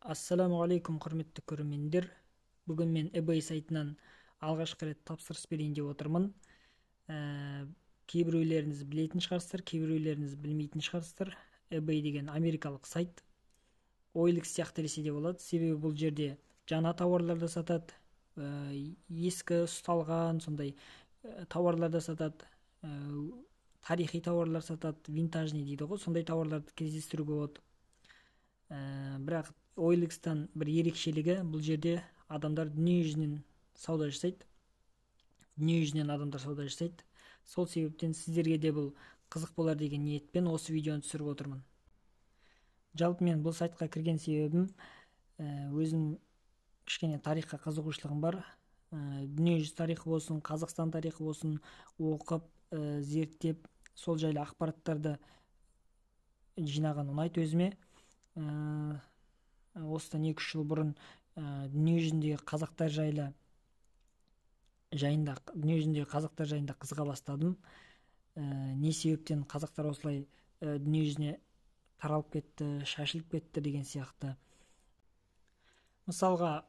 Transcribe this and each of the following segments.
Ассаламуғалейкум, құрметті көрермендер. Бүгін мен eBay сайтынан алғашқы рет тапсырыс берейін деп отырмын. Кейбіреулеріңіз білетін шығарсыздар, кейбіреулеріңіз білмейтін шығарсыздар. eBay деген америкалық сайт. OLX сияқты десе де болады. Себебі бұл жерде жаңа тауарларды сатады, ескі ұсталған сондай тауарларды сатады, тарихи тауарлар сатады, винтажный дейді ғой, сондай тауарларды кездестіруге болады. Бірақ OLX-тан бір ерекшелігі, бұл жерде адамдар дүние жүзінен сауда жасайды. Дүние жүзінен адамдар сауда жасайды. Сол себептен сіздерге де бұл қызық болар деген ниетпен осы видеоны түсіріп отырмын. Жалпы мен бұл сайтқа кірген себебім, өзім кішкене тарихқа қызығушылығым бар. Дүниежүзі тарихы болсын, Қазақстан тарихы болсын оқып, зерттеп, сол жайлы ақпараттарды жинаған ұнайды өзіме. Осыдан 2-3 жыл бұрын дүниежүзіндегі қазақтар жайлы жайында, дүниежүзіндегі қазақтар жайында қызыға бастадым. Не себептен қазақтар осылай дүниежүзіне таралып кетті, шашылып кетті деген сияқты. Мысалға,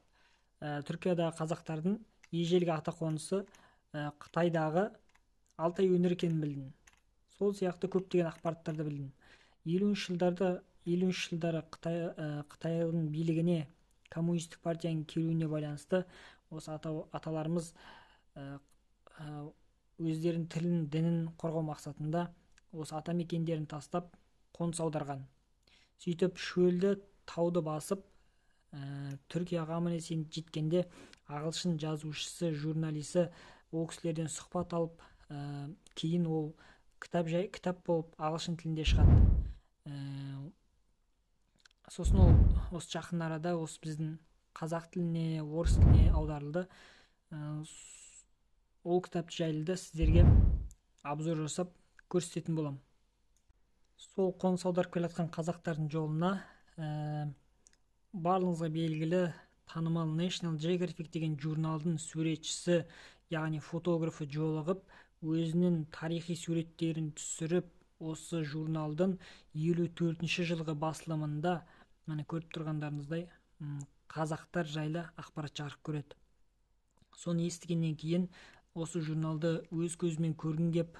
Түркиядағы қазақтардың ежелгі ата қонысы Қытайдағы Алтай өңірі екенін білдім. Сол сияқты көптеген ақпараттарды білдім. Елуінші жылдары Қытайдың билігіне, коммунистік партияның келуіне байланысты осы аталарымыз өздерінің тілін, дінін қорғау мақсатында осы ата мекендерін тастап қоныс аударған. Сөйтіп шөлді, тауды басып, Түркияға аман есен жеткенде ағылшын жазушысы, журналисі ол кісілерден сұхбат алып, кейін ол кітап болып ағылшын тілінде шығады. Сосын ол осы жақын арада осы біздің қазақ тіліне, орыс тіліне аударылды. Ол кітап жайлы да сіздерге обзор жасап көрсететін боламын. Сол қоныс аударып келе жатқан қазақтардың жолына барлығыңызға белгілі танымал National Geographic деген журналдың суретшісі, яғни фотографы жолығып, өзінің тарихи суреттерін түсіріп, осы журналдың 54 жылғы басылымында, міне көріп тұрғандарыңыздай, қазақтар жайлы ақпарат жарық көреді. Соны естігеннен кейін осы журналды өз көзіммен көргім кеп,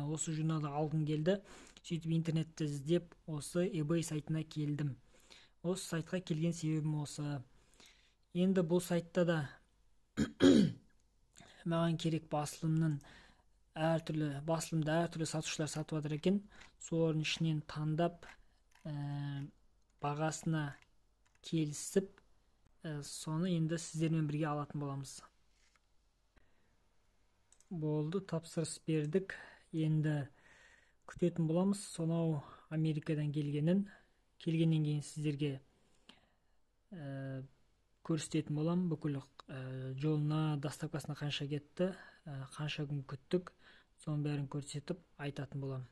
осы журналды алғым келді. Сөйтіп интернетті іздеп, осы eBay сайтына келдім. Осы сайтқа келген себебім осы. Енді бұл сайтта да маған керек басылымның әртүрлі, басылымды әртүрлі сатушылар сатып жатыр екен. Солардың ішінен таңдап, бағасына келісіп, соны енді сіздермен бірге алатын боламыз. Болды, тапсырыс бердік. Енді күтетін боламыз сонау Америкадан келгенін. Келгеннен кейін сіздерге көрсететін боламын. Бүкіл жолына, доставкасына қанша кетті, қанша күн күттік, соның бәрін көрсетіп айтатын боламын.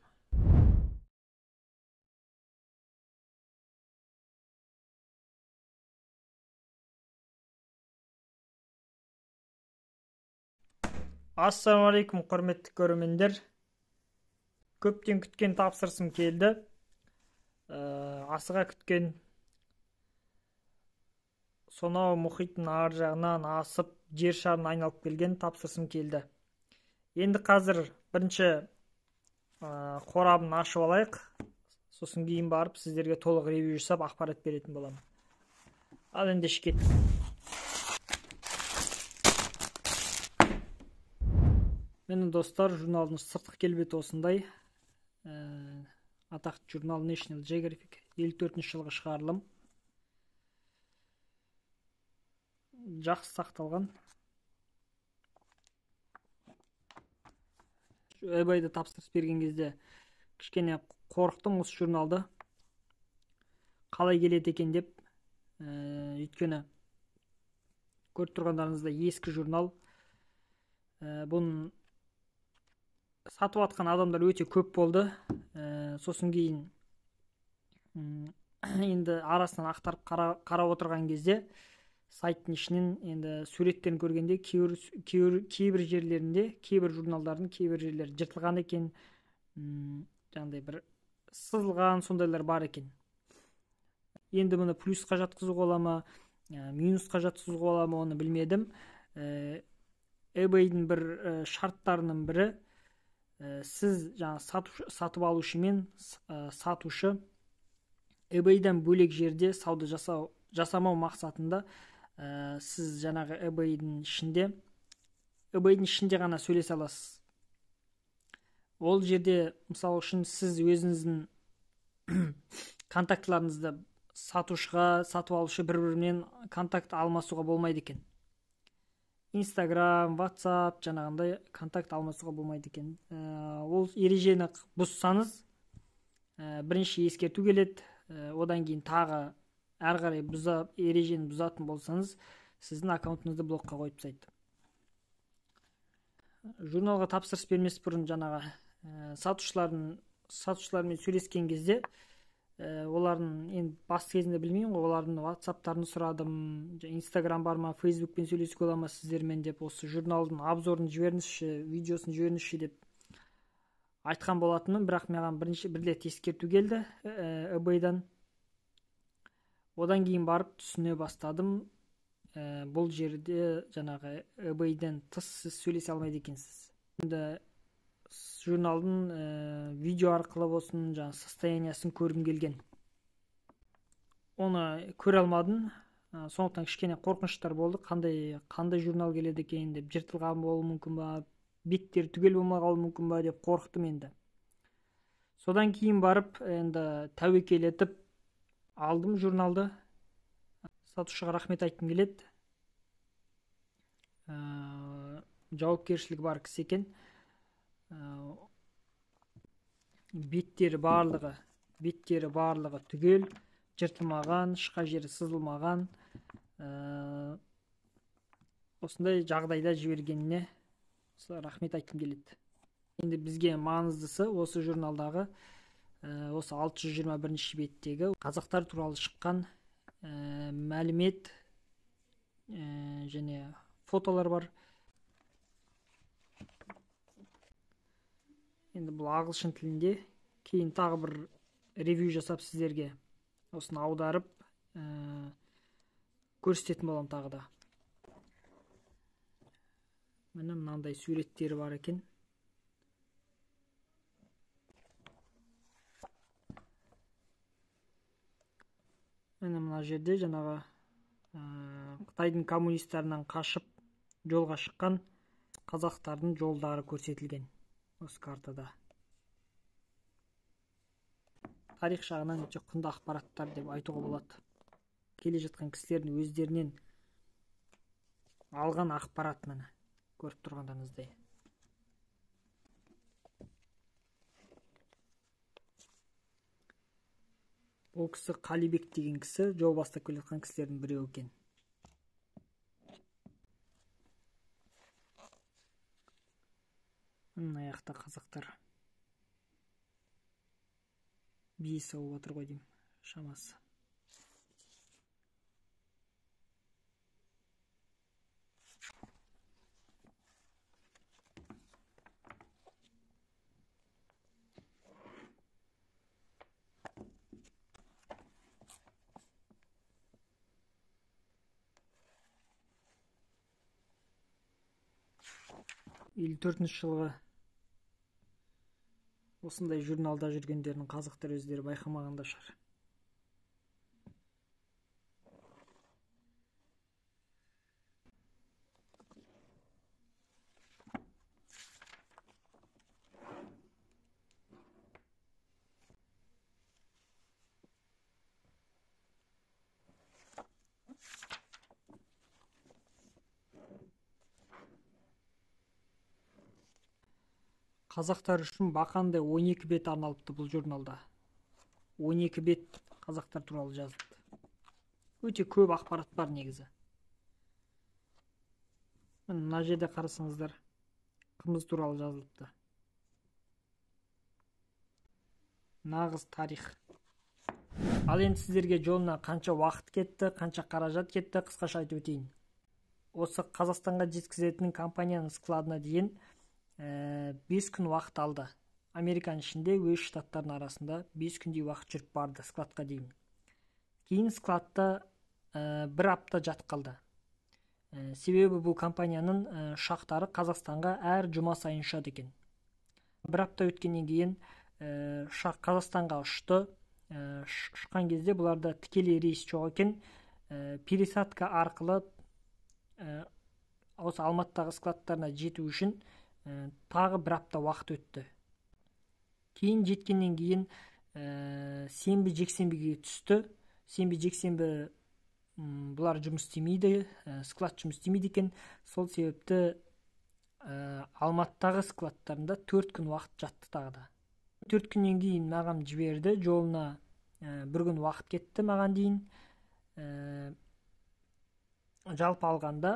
Ассалаумағалейкум, құрметті көрермендер. Көптен күткен тапсырысым келді. Асыға күткен сонау мұхиттың ар жағынан асып жер шарын айналып келген тапсырысым келді. Енді қазір бірінші қорабын ашып алайық. Сосын кейін барып сіздерге толық ревью жасап ақпарат беретін боламын. Ал енді кеттік. Міне достар, журналдың сыртқы келбеті осындай. Атақты журнал National Geographic, 54 жылғы шығарылым. Жақсы сақталған. eBay'da тапсырыс берген кезде кішкене қорықтым осы журналды қалай келеді екен деп. Өйткені көріп тұрғандарыңыздай ескі журнал. Бұны сатып атқан адамдар өте көп болды. Сосын кейін енді арасынан ақтарып қарап отырған кезде сайттың ішінен енді суреттерін көргенде кейбір жерлерінде, кейбір журналдардың кейбір жерлері жыртылған екен, жаңағыдай бір сызылған сондайлар бар екен. Енді мұны плюсқа жатқызуға бола ма, минусқа жатқызуға бола ма, оны білмедім. eBay'дің бір шарттарының бірі, сіз жаңа сатып алушы мен сатушы eBay'дан бөлек жерде сауда жасамау мақсатында, сіз жаңағы eBay'дің ішінде ғана сөйлесе аласыз. Ол жерде мысалы үшін сіз өзіңіздің контактыларыңызды сатушыға, сатып алушы бір-бірімен контакт алмасуға болмайды екен. Instagram, WhatsApp жаңағындай контакт алмасуға болмайды екен. Ол ережені бұзсаңыз, бірінші ескерту келеді, одан кейін тағы әрі қарай ережені бұзатын болсаңыз, сіздің аккаунтыңызды блокқа қойып тастайды. Журналға тапсырыс бермес бұрын жаңағы, сатушылармен сөйлескен кезде, олардың енді бас кезінде білмеймін ғой, олардың WhatsApp-тарын сұрадым, Instagram бар ма, Facebook-пен сөйлесуге бола ма сіздермен деп, осы журналдың обзорын жіберіңізші, видеосын жіберіңізші деп айтқан болатынмын, бірақ маған бір рет ескерту келді, eBay-дан. Одан кейін барып түсіне бастадым, бұл жерде жаңағы eBay-ден тыс сіз сөйлесе алмайды екенсіз. Енді журналдың видео арқылы болсын, жаңа состояниясын көргім келген. Оны көре алмадым. Сондықтан кішкене қорқыныштар болды. Қандай журнал келеді екен деп, жыртылған болуы мүмкін ба, беттері түгел болмай қалуы мүмкін ба деп қорықтым енді. Содан кейін барып енді тәуекел етіп алдым журналды. Сатушыға рахмет айтқым келеді. Жауапкершілігі бар кісі екен. Беттері барлығы түгел, жыртылмаған, шыққан жері сызылмаған. Осындай жағдайда жібергеніне рахмет айтқым келеді. Енді бізге маңыздысы осы журналдағы, осы 621 беттегі қазақтар туралы шыққан мәлімет және фотолар бар. Енді бұл ағылшын тілінде, кейін тағы бір ревью жасап сіздерге осыны аударып, көрсететін боламын тағы да. Міне мынандай суреттері бар екен. Міне мына жерде жаңағы, Қытайдың коммунистерінен қашып жолға шыққан қазақтардың жолдары көрсетілген осы картада. Тарих жағынан өте құнды ақпараттар деп айтуға болады. Келе жатқан кісілердің өздерінен алған ақпарат міне көріп тұрғандарыңыздай. Ол кісі Қалибек деген кісі, жол бастап келе жатқан кісілердің біреуі екен. Мына жақта қазақтар бие сауып отыр ғой деймін, шамасы. Елу төртінші жылғы осындай журналда жүргендерін қазақтар өздері байқамаған да шығар. Қазақтар үшін бақандай 12 бет арналыпты бұл журналда. 12 бет қазақтар туралы жазылыпты. Өте көп ақпарат бар негізі. Мына жерде қарасаңыздар, қымыз туралы жазылыпты. Нағыз тарих. Ал енді сіздерге жолына қанша уақыт кетті, қанша қаражат кетті, қысқаша айтып өтейін. Осы Қазақстанға жеткізетін компанияның складына дейін 5 күн уақыт алды. Американың ішінде өз штаттарының арасында 5 күндей уақыт жүріп барды складқа дейін. Кейін складта бір апта жатып қалды. Себебі бұл компанияның ұшақтары Қазақстанға әр жұма сайын ұшады екен. Бір апта өткеннен кейін ұшақ Қазақстанға ұшты. Ұшқан кезде бұларда тікелей рейс жоқ екен. Пересадка арқылы осы Алматыдағы складтарына жету үшін тағы бір апта уақыт өтті. Кейін жеткеннен кейін сенбі жексенбіге түсті. Сенбі жексенбі бұлар жұмыс істемейді, склад жұмыс істемейді екен. Сол себепті Алматыдағы складтарында 4 күн уақыт жатты тағы да. 4 күннен кейін маған жіберді, жолына бір күн уақыт кетті маған дейін. Жалпы алғанда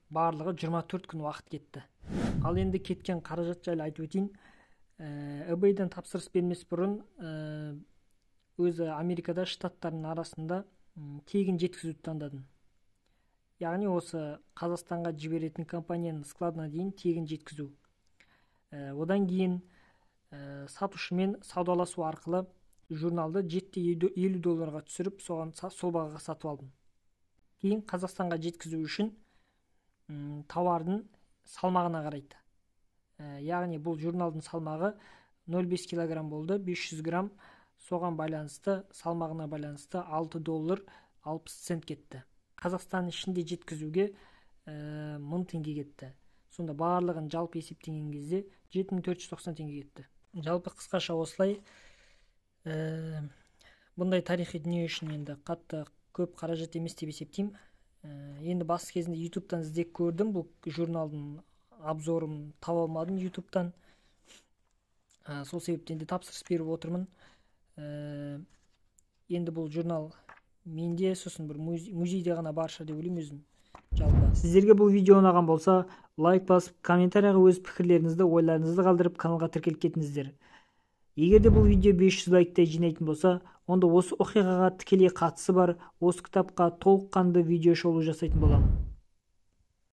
барлығы 24 күн уақыт кетті. Ал енді кеткен қаражат жайлы айтып өтейін. eBay-ден тапсырыс бермес бұрын өзі Америкада штаттардың арасында тегін жеткізуді таңдадым. Яғни осы Қазақстанға жіберетін компанияның складына дейін тегін жеткізу. Одан кейін сатушымен саудаласу арқылы журналды 7,50 долларға түсіріп, соған сол бағаға сатып алдым. Кейін Қазақстанға жеткізу үшін тауардың салмағына қарайды. Яғни бұл журналдың салмағы 0,5 килограмм болды, 500 грамм. Соған байланысты, салмағына байланысты 6 доллар 60 цент кетті. Қазақстан ішінде жеткізуге 1000 теңге кетті. Сонда барлығын жалпы есептеген кезде 7490 теңге кетті. Жалпы қысқаша осылай. Бұндай тарихи дүние үшін енді қатты көп қаражат емес деп есептеймін. Енді бас кезінде YouTube'тан іздеп көрдім, бұл журналдың обзорын таба алмадым YouTube'тан. Сол себептен де тапсырыс беріп отырмын. Енді бұл журнал менде, сосын бір музейде ғана бар шығар деп ойлаймын өзім. Жалпы сіздерге бұл видео ұнаған болса, лайк басып, комментарияға өз пікірлеріңізді, ойларыңызды қалдырып, каналға тіркеліп кетіңіздер. Егер де бұл видео 500 лайктай жинайтын болса, онда осы оқиғаға тікелей қатысы бар осы кітапқа толыққанды видео шолу жасайтын боламын.